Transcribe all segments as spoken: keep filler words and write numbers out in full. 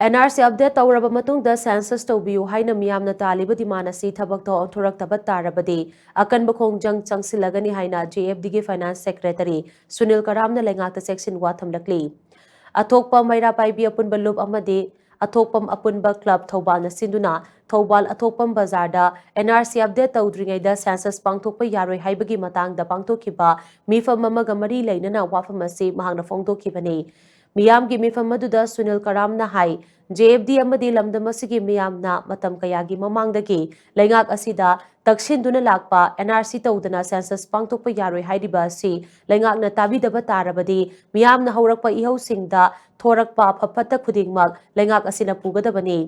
And R C update ꯇꯧꯔꯕ ꯃꯇꯨꯡꯗ census ꯇꯧꯕꯤꯌꯨ ꯍꯥꯏꯅ ꯃꯤꯌꯥꯝꯅ ꯇꯥꯜꯂꯤꯕ ꯗꯤꯃꯥꯟ ꯑꯁꯤ ꯊꯕꯛꯇ ꯑꯣꯟꯊꯣꯔꯛꯇꯕ ꯇꯥꯔꯕꯗꯤ ꯑꯀꯟꯕ ꯈꯣꯡꯖꯪ ꯆꯪꯁꯤꯜꯂꯒꯅꯤ ꯍꯥꯏꯅ ꯖꯦ ꯑꯦꯐ ꯗꯤꯒꯤ ꯐꯥꯏꯅꯥꯟꯁ ꯁꯦꯀ꯭ꯔꯦꯇꯔꯤ ꯁꯨꯅꯤꯜ ꯀꯔꯥꯝꯅ ꯂꯩꯉꯥꯛꯇ ꯆꯦꯛꯁꯤꯟꯋꯥ ꯊꯝꯂꯛꯂꯤ꯫ ꯑꯊꯣꯛꯄ ꯃꯩꯔꯥ ꯄꯥꯏꯕꯤ ꯑꯄꯨꯟꯕ ꯂꯨꯞ ꯑꯃꯗꯤ ꯑꯊꯣꯛꯄꯝ ꯑꯄꯨꯟꯕ ꯀ꯭ꯂꯕ ꯊꯧꯕꯥꯜꯅ ꯁꯤꯟꯗꯨꯅ ꯊꯧꯕꯥꯜ ꯑꯊꯣꯛꯄꯝ ꯕꯖꯥꯔꯗ ꯑꯦꯟ ꯑꯥꯔ ꯁꯤ ꯑꯞꯗꯦꯠ ꯇꯧꯗ꯭ꯔꯤꯉꯩꯗ ꯁꯦꯟꯁꯁ ꯄꯥꯡꯊꯣꯛꯄ ꯌꯥꯔꯣꯏ ꯍꯥꯏꯕꯒꯤ ꯃꯇꯥꯡꯗ ꯄꯥꯡꯊꯣꯛꯈꯤꯕ ꯃꯤꯐꯝ ꯑꯃꯒ ꯃꯔꯤ ꯂꯩꯅꯅ ꯋꯥꯐꯝ ꯑꯁꯤ ꯃꯍꯥꯛꯅ ꯐꯣꯡꯗꯣꯛꯈꯤꯕꯅꯤ꯫ ꯃꯤꯌꯥꯝꯒꯤ ꯃꯤꯐꯝ ꯑꯗꯨꯗ ꯁꯨꯅꯤꯜ ꯀꯔꯥꯝꯅ ꯍꯥꯏ, ꯖꯦ ꯑꯦꯐ ꯗꯤ ꯑꯃꯗꯤ ꯂꯝꯗꯝ ꯑꯁꯤꯒꯤ ꯃꯤꯌꯥꯝꯅ ꯃꯇꯝ ꯀꯌꯥꯒꯤ ꯃꯃꯥꯡꯗꯒꯤ ꯂꯩꯉꯥꯛ ꯑꯁꯤꯗ ꯇꯛꯁꯤꯟꯗꯨꯅ ꯂꯥꯛꯄ ꯑꯦꯟ ꯑꯥꯔ ꯁꯤ ꯇꯧꯗꯅ ꯁꯦꯟꯁꯁ ꯄꯥꯡꯊꯣꯛꯄ ꯌꯥꯔꯣꯏ ꯍꯥꯏꯔꯤꯕ ꯑꯁꯤ ꯂꯩꯉꯥꯛꯅ ꯇꯥꯕꯤꯗꯕ ꯇꯥꯔꯕꯗꯤ ꯃꯤꯌꯥꯝꯅ ꯍꯧꯔꯛꯄ ꯏꯍꯧꯁꯤꯡꯗ ꯊꯣꯔꯛꯄ ꯑꯐ ꯐꯠꯇ ꯈꯨꯗꯤꯡꯃꯛ ꯂꯩꯉꯥꯛ ꯑꯁꯤꯅ ꯄꯨꯒꯗꯕꯅꯤ꯫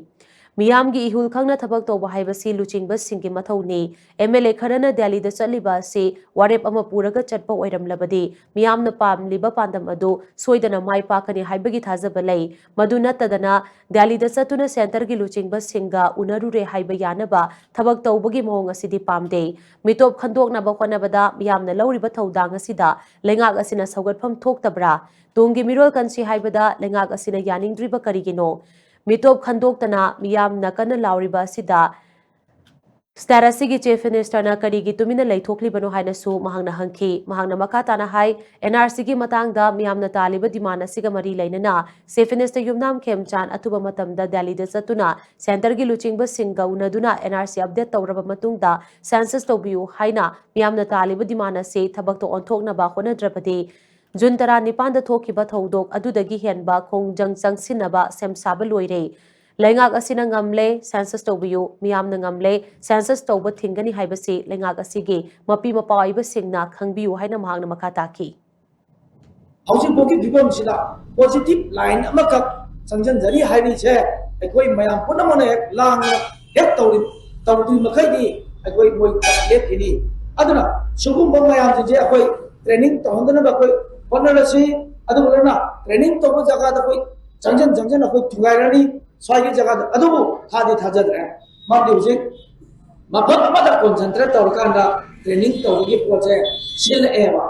ꯃꯤꯌꯥꯝꯒꯤ ꯏꯍꯨꯜ ꯈꯪꯅ ꯊꯕꯛ ꯇꯧꯕ ꯍꯥꯏꯕꯁꯤ ꯂꯨꯆꯤꯡꯕꯁꯤꯡꯒꯤ ꯃꯊꯧꯅꯤ꯫ ꯑꯦꯝ ꯑꯦꯜ ꯑꯦ ꯈꯔꯅ ꯗꯦꯜꯂꯤꯗ ꯆꯠꯂꯤꯕ ꯑꯁꯤ ꯋꯥꯔꯦꯞ ꯑꯃ ꯄꯨꯔꯒ ꯆꯠꯄ ꯑꯣꯏꯔꯝꯂꯕꯗꯤ ꯃꯤꯌꯥꯝꯅ ꯄꯥꯝꯂꯤꯕ ꯄꯥꯟꯗꯝ ꯑꯗꯨ ꯁꯣꯏꯗꯅ ꯃꯥꯏ ꯄꯥꯛꯀꯅꯤ ꯍꯥꯏꯕꯒꯤ ꯊꯥꯖꯕ ꯂꯩ꯫ ꯃꯗꯨ ꯅꯠꯇꯗꯅ ꯗꯦꯜꯂꯤꯗ ꯆꯠꯇꯨꯅ ꯁꯦꯟꯇꯔꯒꯤ ꯂꯨꯆꯤꯡꯕꯁꯤꯡꯒ ꯎꯅꯔꯨꯔꯦ ꯍꯥꯏꯕ ꯌꯥꯅꯕ ꯊꯕꯛ ꯇꯧꯕꯒꯤ ꯃꯑꯣꯡ ꯑꯁꯤꯗꯤ ꯄꯥꯝꯗꯦ꯫ ꯃꯤꯇꯣꯞ ꯈꯟꯗꯣꯛꯅꯕ ꯍꯣꯠꯅꯕꯗ ꯃꯤꯌꯥꯝꯅ ꯂꯧꯔꯤꯕ ꯊꯧꯗꯥꯡ ꯑꯁꯤꯗ ꯂꯩꯉꯥꯛ ꯑꯁꯤꯅ ꯁꯧꯒꯠꯐꯝ ꯊꯣꯛꯇꯕ꯭ꯔꯥ? ꯇꯨꯡꯒꯤ ꯃꯤꯔꯣꯜ ꯀꯟꯁꯤ ꯍꯥꯏꯕꯗ ꯂꯩꯉꯥꯛ ꯑꯁꯤꯅ ꯌꯥꯅꯤꯡꯗ꯭ꯔꯤꯕ ꯀꯔꯤꯒꯤꯅꯣ? ꯃꯤꯇꯣꯞ ꯈꯟꯗꯣꯛꯇꯅ ꯃꯤꯌꯥꯝꯅ ꯀꯟꯅ ꯂꯥꯎꯔꯤꯕ ꯑꯁꯤꯗ ꯁ꯭ꯇꯦꯠ ꯑꯁꯤꯒꯤ ꯆꯤꯐ ꯃꯤꯅꯤꯁꯇꯔꯅ ꯀꯔꯤꯒꯤ ꯇꯨꯃꯤꯟꯅ ꯂꯩꯊꯣꯛꯂꯤꯕꯅꯣ ꯍꯥꯏꯅꯁꯨ ꯃꯍꯥꯛꯅ ꯍꯪꯈꯤ꯫ ꯃꯍꯥꯛꯅ ꯃꯈꯥ ꯇꯥꯅ ꯍꯥꯏ, ꯑꯦꯟ ꯑꯥꯔ ꯁꯤꯒꯤ ꯃꯇꯥꯡꯗ ꯃꯤꯌꯥꯝꯅ ꯇꯥꯜꯂꯤꯕ ꯗꯤꯃꯥꯟ ꯑꯁꯤꯒ ꯃꯔꯤ ꯂꯩꯅꯅ ꯆꯤꯐ ꯃꯤꯅꯤꯁꯇꯔ ꯌꯨꯝꯅꯥꯝ ꯈꯦꯝꯆꯥꯟ ꯑꯊꯨꯕ ꯃꯇꯝꯗ ꯗꯦꯜꯂꯤꯗ ꯆꯠꯇꯨꯅ ꯁꯦꯟꯇꯔꯒꯤ ꯂꯨꯆꯤꯡꯕꯁꯤꯡꯒ ꯎꯅꯗꯨꯅ ꯑꯦꯟ ꯑꯥꯔ ꯁꯤ ꯑꯞꯗꯦꯠ ꯇꯧꯔꯕ ꯃꯇꯨꯡꯗ ꯁꯦꯟꯁꯁ ꯇꯧꯕꯤꯌꯨ ꯍꯥꯏꯅ ꯃꯤꯌꯥꯝꯅ ꯇꯥꯜꯂꯤꯕ ꯗꯤꯃꯥꯟ ꯑꯁꯤ ꯊꯕꯛꯇ ꯑꯣꯟꯊꯣꯛꯅꯕ ꯍꯣꯠꯅꯗ꯭ꯔꯕꯗꯤ ꯖꯨꯟ ꯇꯔꯥꯅꯤꯄꯥꯟꯗ ꯊꯣꯛꯈꯤꯕ ꯊꯧꯗꯣꯛ ꯑꯗꯨꯗꯒꯤ ꯍꯦꯟꯕ ꯈꯣꯡꯖꯪ ꯆꯪꯁꯤꯟꯅꯕ ꯁꯦꯝ ꯁꯥꯕ ꯂꯣꯏꯔꯦ꯫ ꯂꯩꯉꯥꯛ ꯑꯁꯤꯅ ꯉꯝꯂꯦ, ꯁꯦꯟꯁꯁ ꯇꯧꯕꯤꯌꯨ, ꯃꯤꯌꯥꯝꯅ ꯉꯝꯂꯦ, ꯁꯦꯟꯁꯁ ꯇꯧꯕ ꯊꯤꯡꯒꯅꯤ ꯍꯥꯏꯕꯁꯤ ꯂꯩꯉꯥꯛ ꯑꯁꯤꯒꯤ ꯃꯄꯤ ꯃꯄꯥ ꯑꯣꯏꯕꯁꯤꯡꯅ ꯈꯪꯕꯤꯌꯨ ꯍꯥꯏꯅ ꯃꯍꯥꯛꯅ ꯃꯈꯥ ꯇꯥꯈꯤ꯫ ꯍꯧꯖꯤꯛ ꯐꯥꯎꯒꯤ ꯐꯤꯕꯝꯁꯤꯗ ꯄꯣꯖꯤꯇꯤꯚ ꯂꯥꯏꯟ ꯑꯃꯈꯛ ꯆꯪꯁꯤꯟꯖꯔꯤ ꯍꯥꯏꯔꯤꯁꯦ ꯑꯩꯈꯣꯏ ꯃꯌꯥꯝ ꯄꯨꯝꯅꯃꯛꯅ ꯍꯦꯛ ꯂꯥꯡꯅ ꯍꯦꯛ ꯇꯧꯔꯤ, ꯇꯧꯗ꯭ꯔꯤ ꯃꯈꯩꯗꯤ ꯑꯩꯈꯣꯏ ꯃꯣꯏ ꯂꯦꯞꯈꯤꯅꯤ꯫ ꯑꯗꯨꯅ ꯁꯤꯒꯨꯝꯕ ꯃꯌꯥꯝꯁꯤꯡꯁꯦ ꯑꯩꯈꯣꯏ ꯇ꯭ꯔꯦꯅꯤꯡ ꯇꯧꯍꯟꯗꯅꯕ ꯑꯩꯈꯣꯏ ꯍꯣꯠꯅꯔꯁꯤ꯫ ꯑꯗꯨꯒ ꯂꯣꯏꯅꯅ ꯇ꯭ꯔꯦꯅꯤꯡ ꯇꯧꯕ ꯖꯒꯥꯗ ꯑꯩꯈꯣꯏ ꯆꯪꯁꯤꯟ ꯆꯪꯁꯤꯟ ꯑꯩꯈꯣꯏ ꯊꯨꯒꯥꯏꯔꯅꯤ ꯁ꯭ꯋꯥꯏꯒꯤ ꯖꯒꯥꯗ꯫ ꯑꯗꯨꯕꯨ ꯊꯥꯗꯤ ꯊꯥꯖꯗ꯭ꯔꯦ, ꯃꯔꯝꯗꯤ ꯍꯧꯖꯤꯛ ꯃꯐꯝ ꯑꯃꯗ ꯀꯣꯟꯁꯦꯟꯇ꯭ꯔꯦꯠ ꯇꯧꯔꯀꯥꯟꯗ ꯇ꯭ꯔꯦꯅꯤꯡ ꯇꯧꯕꯒꯤ ꯄꯣꯠꯁꯦ ꯁꯤꯜꯂꯛꯑꯦꯕ꯫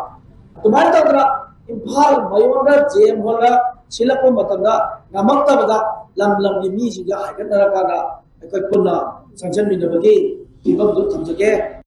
ꯑꯗꯨꯃꯥꯏꯅ ꯇꯧꯗꯅ ꯏꯝꯐꯥꯜ ꯃꯌꯣꯟꯗ ꯖꯦ ꯑꯦꯝ ꯍꯣꯜꯗ ꯁꯤꯜꯂꯛꯄ ꯃꯇꯝꯗ ꯉꯝꯃꯛꯇꯕꯗ ꯂꯝ ꯂꯝꯒꯤ ꯃꯤꯁꯤꯡꯁꯦ ꯍꯥꯏꯒꯠꯅꯔꯀꯥꯟꯗ ꯑꯩꯈꯣꯏ ꯄꯨꯟꯅ ꯆꯪꯁꯤꯟꯃꯤꯟꯅꯕꯒꯤ ꯐꯤꯕꯝꯗꯨ ꯊꯝꯖꯒꯦ꯫